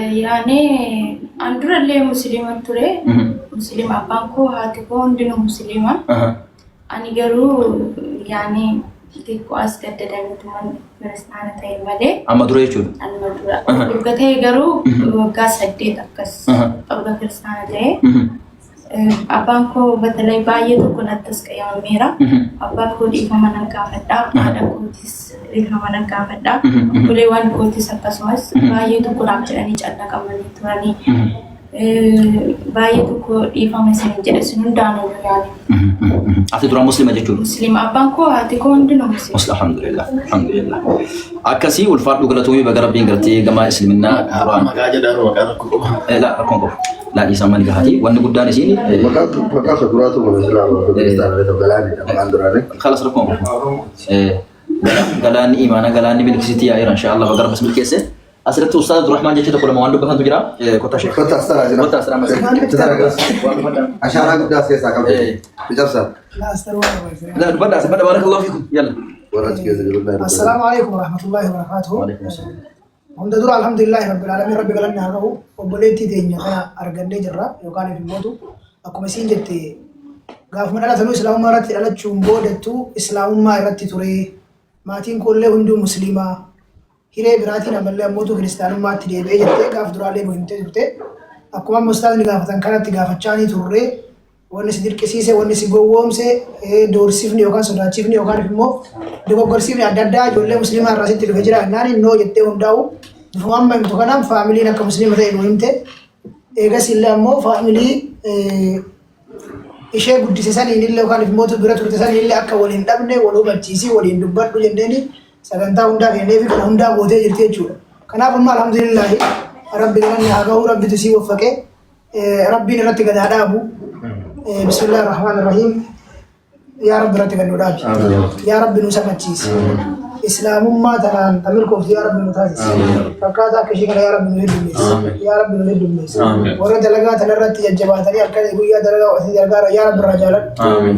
Yaani an durallee musliima ture. Musliima abbaan koo haati koo hundinuu musliima. Ani garuu yaani xiqqoo as gaddadameetuman kiristaana ta'e malee. Amma dura jechuudha. Anuma dura. Erga ta'e garuu waggaa 8 akkas erga kiristaana ta'e. Abbaan koo batalay baay'ee tokko natti as qayyamameera. Abbaa koo dhiifama nan gaafadha. Haadha kootis dhiifama nan gaafadha. Obboleewwan kootis akkasumas baay'ee tokko naaf jedhanii cannaqamanii turanii. Baay'ee tokko dhiifama isin jedhe isin hundaanuu yaani. Ati duraan muslima jechuudha. Muslima abbaan koo haati koo hundinuu muslima. Muslim alhamdulillah alhamdulillah. Akkasii ulfaadhu galatoomii baga rabbiin gartee gama isliminnaa duraan. Maqaa jedhaan maqaa tokko qofa. Laa rakkoon qabu. Laa dhiisaa mani gahaati. Wanni guddaan isiin Maqaa maqaa isa duraatu mana islaamaa fi kiristaanaa ta'u galaanidha maqaan duraanii. Kalas rakkoon qabu. Galaanni imaana galaanni milkisitti yaa'eera inshaa Allah baga rabbis milkeesse. Asirratti Ustaaz Abdurrahmaan jecha tokko lama waan dubbatantu jira. Kottaa sheek. Kottaa as taraa jira. Kottaa as taraa masjid. Ashaaraa guddaa as keessaa qabdi. Ijaarsa. La dubbadhaa as dubbadhaa barakallahu fiikum. Yalla. Warra achi keessa jiru. Assalaamu alaikum warahmatullahi wabarakatuh. Waalaikum assalam. Hunda dura alhamdulillahi rabbil alamin rabbi galanni haa ga'u obboleettii teenya kana argannee jirra yookaan immootu akkuma isiin jette gaafuma dhalatanuu islaamummaa irratti dhalachuun boodattuu islaamummaa irratti ture maatiin koollee hunduu musliimaa Hiree biraatiin ammallee ammootu kiristaanummaatti deebi'ee jettee gaaf duraallee nu himtee turte. Akkuma amma ustaazni gaafatan kanatti gaafachaanii turre. Wanni si dirqisiise, wanni si gowwoomse, doorsifni yookaan sodaachifni yookaan immoo dogoggorsiifni adda addaa ijoollee musliimaa irraa sitti dhufe jira jennaan noo jettee hundaa'u. Bifuma amma himtu kanaan faamiliin akka musliima ta'e nu himte. Eegas illee ammoo faamilii ishee guddise saniin illee yookaan immoo bira turte saniin illee akka wal hin dhabne wal hubachiisii waliin dubbadhu jenneeni sagantaa hundaa kenneefi kana hundaa gootee jirti jechuudha. Kanaaf amma alhamdulillaahi rabbi galanni haa gahu rabbitu sii waffaqee rabbiin irratti gad haa dhaabu. Bismillaahi rahmaan rahiim. Yaa rabbi irratti gad nu dhaabi. Yaa rabbi nu sabachiisi. Islaamummaa tanaan ta milkooftu yaa rabbi nu taasisi. Fakkaataa akka ishee kana yaa rabbi nu heddummeessi. Yaa rabbi nu heddummeessi. Warra dalagaa tanarratti jajjabaatanii halkan guyyaa dalagaa osoo gargaara yaa rabbi irraa jaaladhu.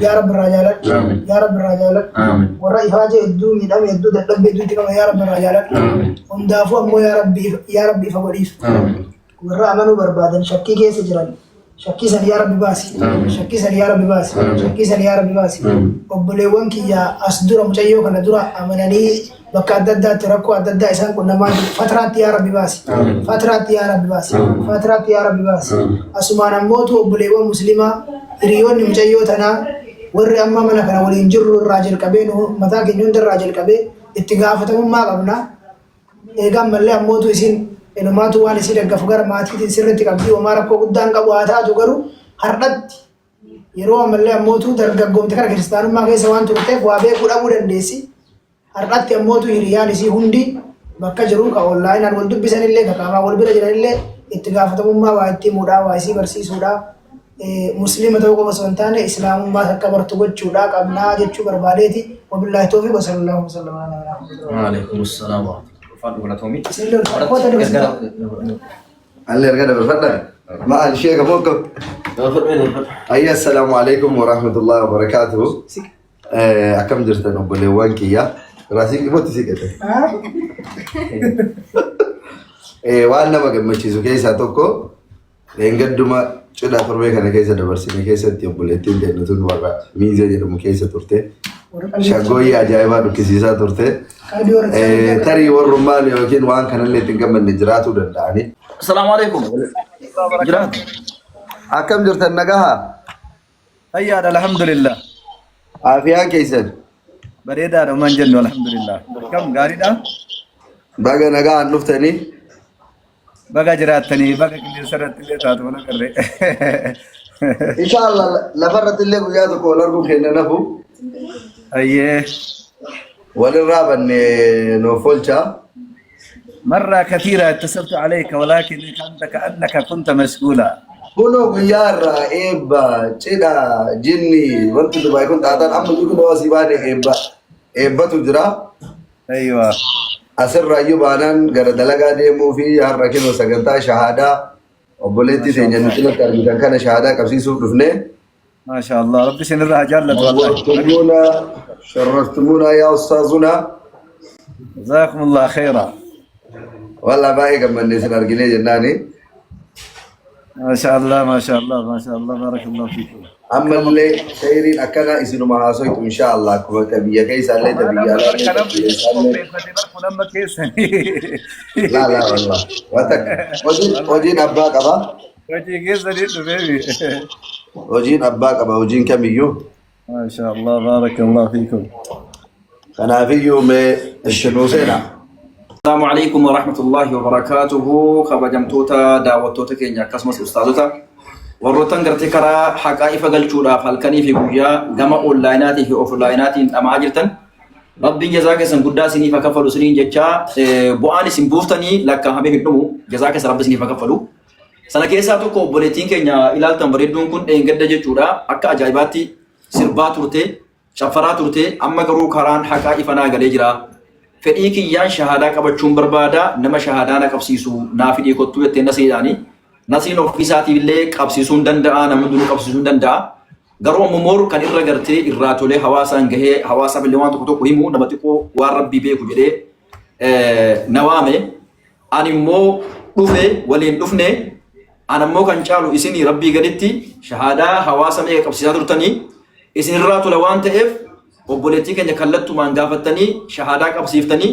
Yaa rabbi irraa jaaladhu. Yaa rabbi irraa jaaladhu. Warra ifaajee hedduu miidhame hedduu dadhabbii hedduu itti qaban yaa rabbi irraa jaaladhu. Hundaafuu ammoo yaa rabbi yaa rabbi ifa godhiif. Warra amanuu barbaadan shakkii keessa jiran shakkii san yaa rabbi baasi. Shakkii san yaa rabbi baasi. Shakkii san yaa rabbi baasi. Obboleewwan kiyya as dura mucayyoo kana dura amananii bakka adda addaatti rakkoo adda addaa isaan qunnamaa jiru. Fatraatti yaa rabbi baasi. Fatraatti yaa rabbi baasi. Fatraatti yaa rabbi baasi. Asumaan ammootu obboleewwan muslimaa hiriyoonni mucayyoo tanaa warri amma mana kana waliin jirru irraa jalqabee nu mataa keenya hunda irraa jalqabee itti gaafatamummaa qabna. Eega ammallee ammootu isiin inumaatu waan isii daggafu gara maatiitiin sirriitti qabdi homaa rakkoo guddaan qabu haa taatu garuu har'atti yeroo ammallee ammootu dargaggoomte kana kiristaanummaa keessa waan turteef waa beekuu dhabuu dandeessi. Har'atti ammootu hiriyaan isii hundi bakka jiru ka onlaayinaan wal dubbisanillee ka qaamaan wal bira jiranillee itti gaafatamummaa waa itti himuudhaa waa isii barsiisuudhaa Muslima ta'uu qofa osoo hin taane Islaamummaas akka bartu gochuudha qabnaa jechuu barbaadeeti. Wabillaahi toofiq wa sallallahu wa sallam ala nabiyina Muhammad. Waalaikum salaam wa rahmatullahi. Ulfaadhu galatoomi. Isinillee ulfaadhu. Kootaa dabarsitaa. Allee erga dabarfadha. Maal ishee qabu akka. Ayya assalaamu alaikum wa rahmatullahi wa barakaatuhu. Akkam jirtan obboleewwan kiyya. Raasiin dhibootti si gate. Waan nama gammachiisu keessaa tokko Dheengadduma cidha torbee kana keessa dabarsine keessatti obboleettiin teenya tun warra miizee jedhamu keessa turte. Shaggooyyee ajaa'ibaa dhukkisiisaa turte. Tarii warrummaan yookiin waan kanallee ittiin gammanne jiraatuu danda'ani. Assalaamu alaikum. Jiraatu. Akkam jirtan nagahaa? Fayyaadha alhamdulillah. Aafiyaan keessan. Bareedaadha umaan jennu alhamdulillah. Akkam gaariidha? Baga nagaan dhuftanii. Baga jiraattanii baga qilleensa irratti illee taatu wal agarre. Inshallah lafa irratti illee guyyaa tokko wal arguun keenya nafu. Ayyee. Walirraa banne nuuf oolcha. مرة كثيرة اتصلت عليك ولكن أنت كأنك كنت مشغولا. Kunoo guyyaa irraa eebba cidha jinni wanti Dubaay kun xaaxaan amma jiru kunoo asii baane eebba eebbatu jira. أيوة. Asirraayyuu baanaan gara dalagaa deemuu fi har'a kinoo sagantaa shahaadaa obboleettii teenya nu cinatti argitan kana shahaadaa qabsiisuuf dhufne. ما شاء الله ربي سنرها جلت والله. نورتمونا شرفتمونا يا أستاذنا. جزاكم الله خيرا. Wallah baay'ee gammannee isin arginee jennaani. ما شاء الله، ما شاء الله، ما شاء الله، بارك الله فيكم. Ammallee khayriin akkana isinuma haasoytu insha Allah akkuma ta biyya keessaallee ta biyya alaallee ta biyya isaallee. Kun amma keessanii. Laa laa wallah. Waan takka hojiin hojiin abbaa qaba. Hojii keessanii dhufeemi. Hojiin abbaa qaba hojiin kamiyyuu. ما شاء الله، بارك الله فيكم. Kanaafiyyuu mee isinuu seenaa. السلام عليكم ورحمة الله وبركاته. Kabajamtoota daawwattoota keenya akkasumas ustaazota warroottan gartee karaa haqaa ifa galchuudhaaf halkanii fi guyyaa gama onlaayinaatii fi oflaayinaatiin dhama'aa jirtan, Rabbiin jazaa keessan guddaa isiniif haa kaffalu isiniin jechaa, bu'aan isin buuftanii lakkaa'amee hin dhumu. Jazaa keessa Rabbi isiniif haa kaffalu. Sana keessaa tokko obboleettiin keenya ilaaltan bareedduun kun dheengadda jechuudha akka ajaa'ibaatti sirbaa turte, caffaraa turte. Amma garuu karaan haqaa ifanaa galee jira. Fedhii kiyyaan shahaadaa qabachuun barbaada, nama shahaadaa na qabsiisu naa fidii kottuu jettee Nasiidhaani. Nasiin ofiisaatiif illee qabsiisuu hin danda'a, namni hundinuu qabsiisuu hin danda'a. Garuu ammoo moor kan irra gartee irraa tolee hawaasaan gahee hawaasaaf illee waan tokko tokko himu nama xiqqoo waan Rabbii beeku jedhee na waame. Ani immoo dhufe, waliin dhufne. Ana immoo kan caalu isinii Rabbii gaditti shahaadaa hawaasa meeqa qabsiisaa turtanii isinirraa tola waan ta'eef obboleettii keenya kallattumaan gaafattanii shahaadaa qabsiiftanii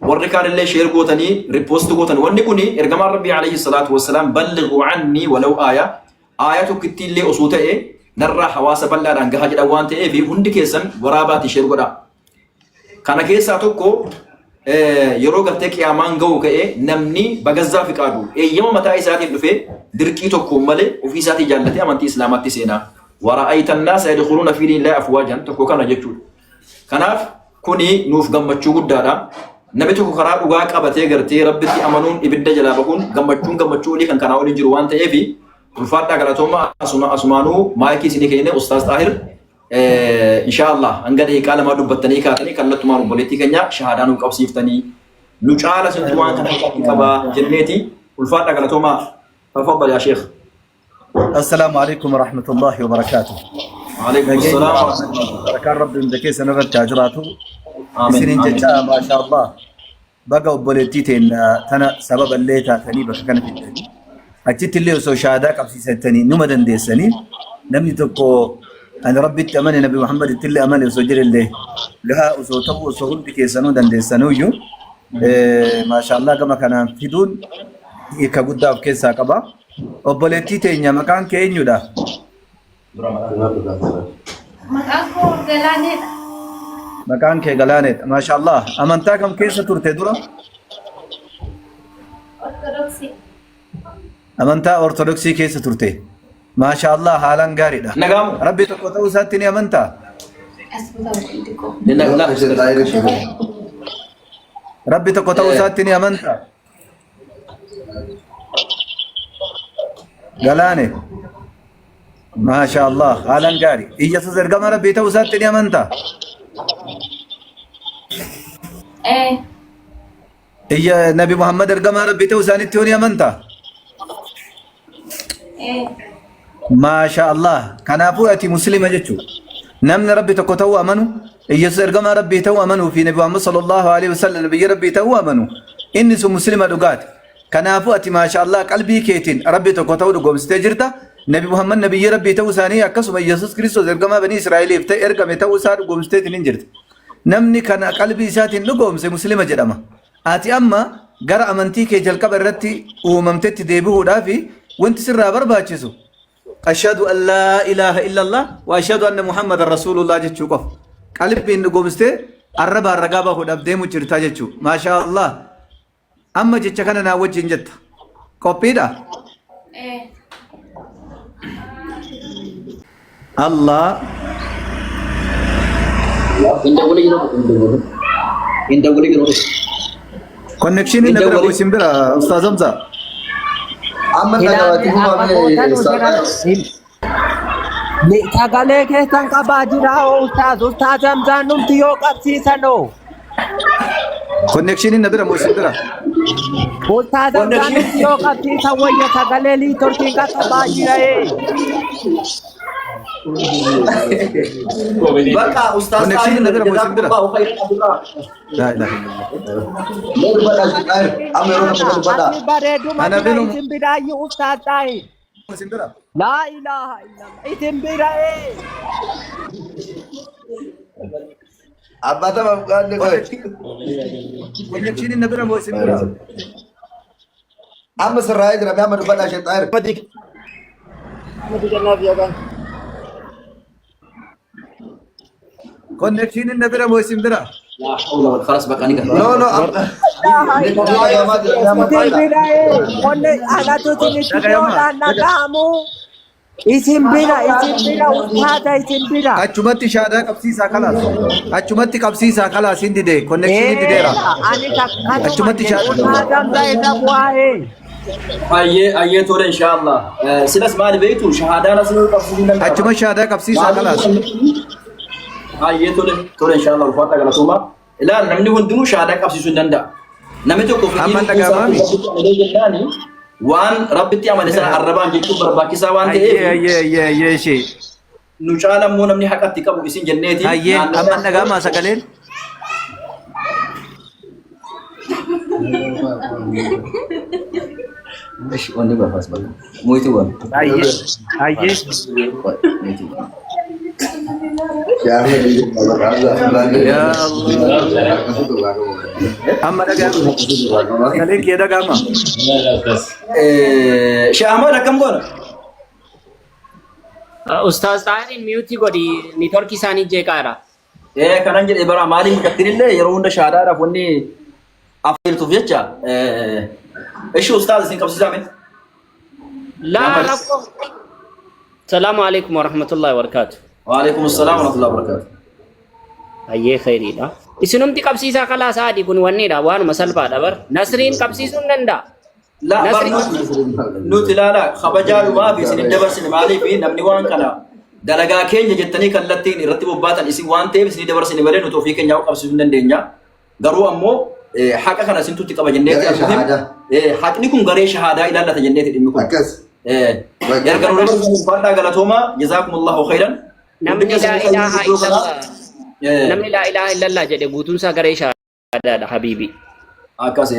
warri kaan illee share gootanii repost gootan. Wanni kun ergamaan Rabbii عليه الصلاة والسلام بلغوا عني ولو آية, aayaa tokkittii illee osoo ta'e narraa hawaasa bal'aadhaan gahaa jedhan waan ta'eef hundi keessan waraabaati share godhaa. Kana keessaa tokko yeroo gartee qiyaamaan ga'u ka'ee namni bagazzaa fi qaadu eeyyama mataa isaatiin dhufee dirqii tokkoon malee ofii isaatii jaallatee amantii Islaamaatti seenaa. ورأيت الناس يدخلون في دين الله أفواجا tokko kana jechuudha. Kanaaf kuni nuuf gammachuu guddaadha. Namni tokko karaa dhugaa qabatee gartee Rabbitti amanuun ibidda jalaa bahuun gammachuun gammachuu olii kan kanaa waliin jiru waan ta'eef ulfaadhaa, galatooma. Asumaanuu maayikii isinii kennine. Ustaaz Xaahir, insha Allah hanga daqiiqaa 2 dubbattanii kaatanii kallattumaan obboleettii keenya shahaadaa nuuf qabsiiftanii nu caala sintu waan kana qabaa jenneeti. Ulfaadhaa, galatooma. تفضل يا شيخ. السلام عليكم ورحمة الله وبركاته. وعليكم السلام ورحمة الله. Barakaan Rabbi hunda keessa irratti haa jiraatu. آمين. Isiniin آمين. jecha, maasha Allah. Baga obboleettii teenya tana sababa illee taatanii bakka kana fiddanii. Achitti illee osoo shahaadaa qabsiisattanii numa dandeessanii, namni tokko ani Rabbitti amane, Nabi Muhammaditti illee amane osoo jedhellee gahaa osoo ta'u, osoo hundi keessanuu dandeessanuyyuu, maasha Allah, gama kanaan fiduun hiika guddaa of keessaa qaba. Obboleettii teenya, maqaan kee eenyudha? Maqaan koo Galaaneedha. Maqaan kee Galaaneedha. Maasha Allah. Amantaa kam keessa turte dura? Ortodoksii. Amantaa Ortodoksii keessa turte. Maasha Allah, haalaan gaariidha. Nagaamu. Rabbi tokko ta'uu isaatti ni amantaa? As butaa xiqqoo. Isin xaahiritti. Rabbi tokko ta'uu isaatti ni amantaa? Galaane. Maasha Allah, haalaan gaarii. Iyyasuus ergama Rabbii ta'uu isaatti ni amantaa? Ee. Iyya Nabi Muhammad ergamaa Rabbii ta'uu isaanitti ni amantaa? Ee. Maasha Allah. Kanaafuu ati Muslima jechuudha. Namni Rabbi tokko ta'uu amanu, Iyyasuus ergamaa Rabbii ta'uu amanuu fi Nabi Muhammad صلى الله عليه وسلم nabiyya Rabbii ta'uu amanu, inni sun Muslima dhugaati. Kanaafuu ati, maasha Allah, qalbii keetiin Rabbi tokko ta'uu dhugoomsitee jirta. Nabi Muhammad nabiyya Rabbii ta'uu isaanii akkasuma Iyyasuus Kiristoos ergamaa Banii Israa'eliif ta'e ergame ta'uu isaa dhugoomsiteetiin hin jirti. Namni kana qalbii isaatiin dhugoomse Muslima jedhama. Ati amma gara amantii kee jalqaba irratti uumamtetti deebi'uudhaaf wanti sirraa barbaachisu أشهد أن لا إله إلا الله وأشهد أن محمدا رسول الله jechuu qofa. Qalbiin dhugoomsitee arrabaan ragaa bahuudhaaf deemu jirta jechuu. Maasha Allah. Amma jecha kana naa wajjin jetta. Qophiidha? Ee. Allah. Hin dawwalii yeroo tokko hin dawwalii. Hin dawwalii yeroo tokko. Connection na bira Dawwalii. isin bira, Ustaaz Hamza. Amma Ilaali dhagaatti amma gootan sagalee keessan qabaa jira hoo ustaaz ustaaz Hamzaan numti yoo qabsiisanoo. Connection na bira moo isin bira? Ustaaz Hamzaan numti yoo qabsiisan wayya, sagalee liitortiin qaqqabaa jira ee. Bakka Ustaaz Connection Taahir na bira moo isin bira? jazakumullahu khairan asirraa. Laa ilaaha illallah. Mee dubbadhaa Sheekh Xaahir. Amma yeroo tokko dubbadhaa. Ani bareeduma Ana bira bira isin biraayyu Ustaaz Xaahir. moo isin bira? Laa ilaaha illallah. Isin bira ee. Abbaa tapha qaadde qoye. Connection na bira moo isin bira? Amma sirraa'ee jira. Mee amma dubbadhaa Sheekh Xaahir. Connection na bira moo isin bira? Laa hawla wal khalas bakka ni No no amma. Dhaga'amaa jira. Mee amma Isin dubbadhaa. bira ee. Qonne anatu isinitti Dhaga'amaa. dhiyoodhaan dhaga'amu. Isin bira isin bira ustaaza isin bira. Achumatti shaadaa qabsiisaa kalaas. Achumatti qabsiisaa kalaas hin dide. Connection hin dideera. Ani takkatuma Achumatti jedhu shaadaa. ustaaza Hamzaa irra bu'aa ee. Ayyee ayyee tole inshaallah. Silas maali beektu shahaadaan asirra qabsiisuu hin danda'ama. Achuma shaadaa qabsiisaa kalaas. Ayyee tole tole inshaallah ulfaadha galatooma. Ilaal namni hundinuu shahaadaa qabsiisuu hin danda'a. Namni tokko fedhii Amma lubbuu dhaga'amaami. isaa rabbitti amanee jennaani waan rabbitti amane sana arrabaan jechuun barbaachisaa waan Ayyee ta'eef ayyee ayyee ayyee ishee. nu caala immoo namni haqatti qabu isin jenneeti Ayyee naannoo amma dhaga'amaa sagaleen. Ish, wanni barbaas bakka. Muyituu waan. Ayyee ayyee. Muyituu waan. Yaa Allah. Amma dhaga'ama. Sagaleen kee dhaga'ama. Sheekh Ahmad akkam goona? Ustaaz Xaahiriin miyuutii godhi niitworkii isaanii jeeqaadha. Ee kanan jedhe bara maaliif mucattiin illee yeroo hunda shaadaadhaaf wanni afeertuuf jecha ishi ustaaz isin qabsiisaa mee? Laa rakkoo. Salaamu alaikum warahmatullahi wabarakatuh. Waalaikum salaam warahmatullahi wabarakatuh. Hayyee khayriidha. Isinumti qabsiisaa kalaa sa'adii kun wanniidha waanuma salphaadha bar. Nasriin qabsiisuu hin danda'a. La bar Nasri nuti ilaala kabajaadhumaa fi isin hin dabarsine maaliif namni waan kana dalagaa keenya jettanii kallattiin irratti bobbaatan isin waan ta'eef isin dabarsine malee nuti ofii keenyaa qabsiisuu hin dandeenya. Garuu ammoo haqa kana isintu itti qaba jenneeti Garee almuhim shahaadaa. haqni kun garee shahaadaa ilaallata jenneeti dhimmi kun. Akkas. Erga nu dabarsan ulfaadhaa galatoomaa jazaakumullahu khairan. Hundi Namni keessan laa khayrii ilaaha guddoo kana. illallah namni laa ilaaha illallah jedhe guutuun isaa garee shahaadaadha habiibi. Akkas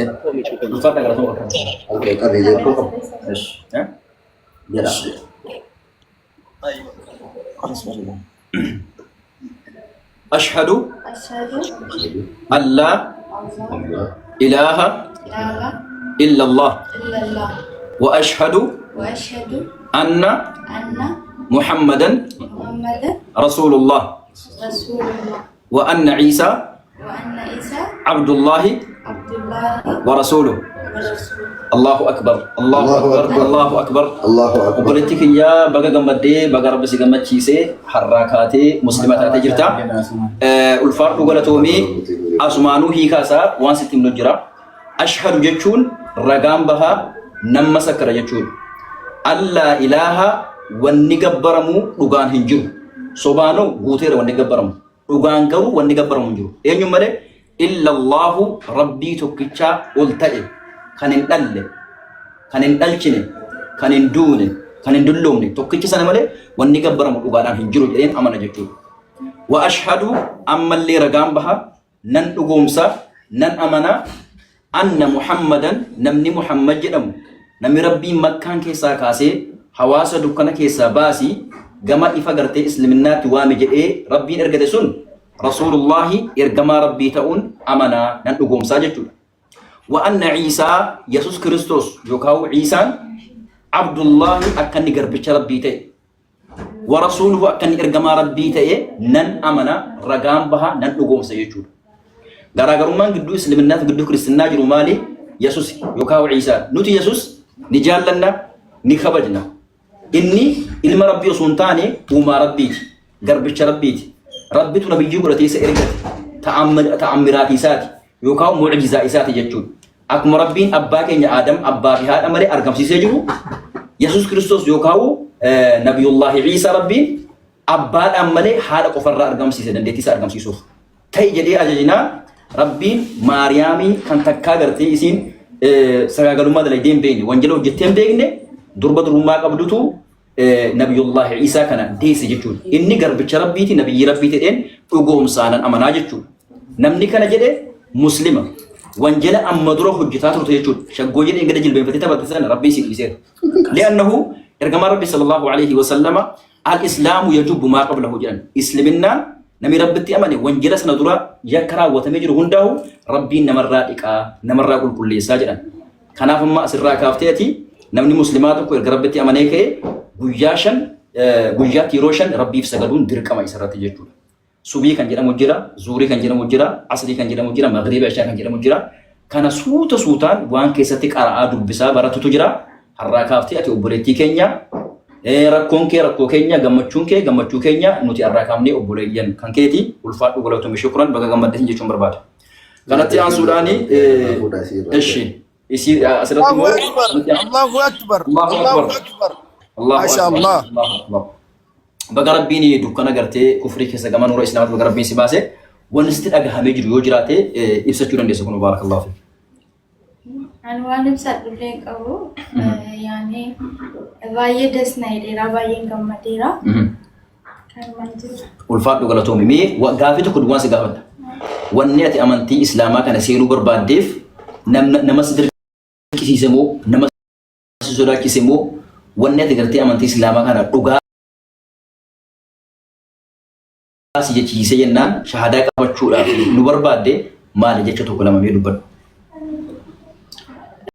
ulfaadhaa galatoomaa. Qabi jedhu. Esh. Jedha. أشهد أشهد أن لا أن لا إله إله إلا الله إلا الله وأشهد وأشهد أن أن محمدا محمدا رسول الله رسول الله وأن عيسى وأن عيسى عبد الله عبد الله ورسوله ورسوله. Allahu akbar Allahu Allahu akbar akbar. Allahu akbar. Allahu akbar. Obboleetti kiyya baga gammaddee baga rabbi si gammachiisee har'aa kaatee muslima taatee jirta. Ulfaadhu galatoomii asumaanuu hiikaa isaa waan sitti himnu jira. Ashhadu jechuun ragaan bahaa nan masakkara jechuudha. Allaa ilaaha wanni gabbaramu dhugaan hin jiru. Sobaanoo guuteera wanni gabbaramu. Dhugaan garuu wanni gabbaramu hin jiru. Eenyuun malee illallaahu rabbii tokkichaa ol ta'e kan hin dhalle, kan hin dhalchine, kan hin duune, kan hin dulloomne tokkicha sana malee wanni gabbaramu dhugaadhaan hin jiru jedheen amana jechuudha. Wa ashhadu ammallee ragaan baha nan dhugoomsa nan amana anna Muhammadan namni Muhammad jedhamu namni Rabbiin Makkaan keessaa kaasee hawaasa dukkana keessaa baasii gama ifa gartee islaminaatti waame jedhee Rabbiin ergate sun Rasuulullaahi ergamaa Rabbii ta'uun amanaa nan dhugoomsaa jechuudha. Wa anna Ciisaa Yesus Kiristoos yookaan Ciisaan Abdullaahi akka inni garbicha Rabbii ta'e wa rasuuluhu akka inni ergamaa Rabbii ta'e nan amana ragaan baha nan dhugoomsa jechuudha. Garaagarummaan gidduu Islaminaa fi gidduu Kiristinnaa jiru maali? Yesus yookaan Ciisaa. Nuti Yesus ni jaallanna, ni kabajna. Inni ilma Rabbii osoo hin taane uumaa Rabbiiti. Garbicha Rabbiiti. Rabbitu nabiyyii godhatee isa ergate. Ta'ammiraatii isaati yookaan mu'jizaa isaati jechuudha. Akkuma Rabbiin abbaa keenya Aadam abbaa fi haadha malee argamsiisee jiru Yesuus Kiristoos yookaan Nabiyullaahi Ciisaa Rabbiin abbaadhaan malee haadha qofarraa argamsiise dandeettii isaa argamsiisuuf. Ta'i jedhee ajajinaan Rabbiin Maariyaamii kan takkaa gartee isiin sagaagalummaa dalagdee hin beekne wanjala hojjettee hin beekne durba durummaa qabdutu Nabiyullaahi Iisaa kana deesse jechuudha. Inni garbicha Rabbiiti, nabiyyii Rabbii ta'een dhugoomsaanan amanaa jechuudha. Namni kana jedhe muslima. Wanjala amma dura hojjetaa turte jechuudha. Shaggoo jedhee gada jilbeenfatee taphatte sana Rabbii si dhiiseera. Li'annahu ergamaan Rabbi sallallahu alaihi wasallama al-islaamu yajubbu maa qablahu jedhan. Isliminnaan namni Rabbitti amane wanjala sana dura yakka raawwatamee jiru hundaahu Rabbiin namarraa dhiqaa namarraa qulqulleessaa jedhan. Kanaaf amma asirraa kaaftee ati namni muslimaa tokko erga Rabbitti amanee ka'e guyyaa shan guyyaatti yeroo shan Rabbiif sagaduun dirqama isarratti jechuudha. Subii kan jedhamu jira, zuurii kan jedhamu jira, asrii kan jedhamu jira, magriiba ishaa kan jedhamu jira. Kana suuta suutaan waan keessatti qara'aa dubbisaa baratutu jira. Har'aa kaaftee ati obboleettii keenya rakkoon kee rakkoo keenya gammachuun kee gammachuu keenya nuti har'aa kaafnee obboleeyyan kan keeti ulfaadhu galatoomi shukran baga gammaddeesin jechuun barbaada. Kanatti aansuudhaan eshi isii asirratti Allahu immoo Akbar. Allahu Akbar. Allahu Allahu Akbar. Akbar. Allahu Masha Akbar. Allah. Allahu Akbar. Baga Rabbiin dukkana gartee kufrii keessa gama nuura islaamatti baga Rabbiin si baase wanni sitti dhagahamee jiru yoo jiraate ibsachuu dandeessa kun baarakallahu fiik. Ani waan ibsadhu illee hin qabu. Yaani baay'ee das na jedheera baay'een gammadeera. Kanumaan jiru. Ulfaadhu galatoomi. Mee gaafii tokko duwwaan si gaafadha. Wanni ati amantii islaamaa kana seenuu barbaaddeef nama si dirqisiise moo nama si sodaachise moo wanni ati gartee amantii islaamaa kana dhugaa si jechiisee jennaan shahadaa qabachuudhaaf nu barbaadde maali jecha tokko lama mee dubbadhu.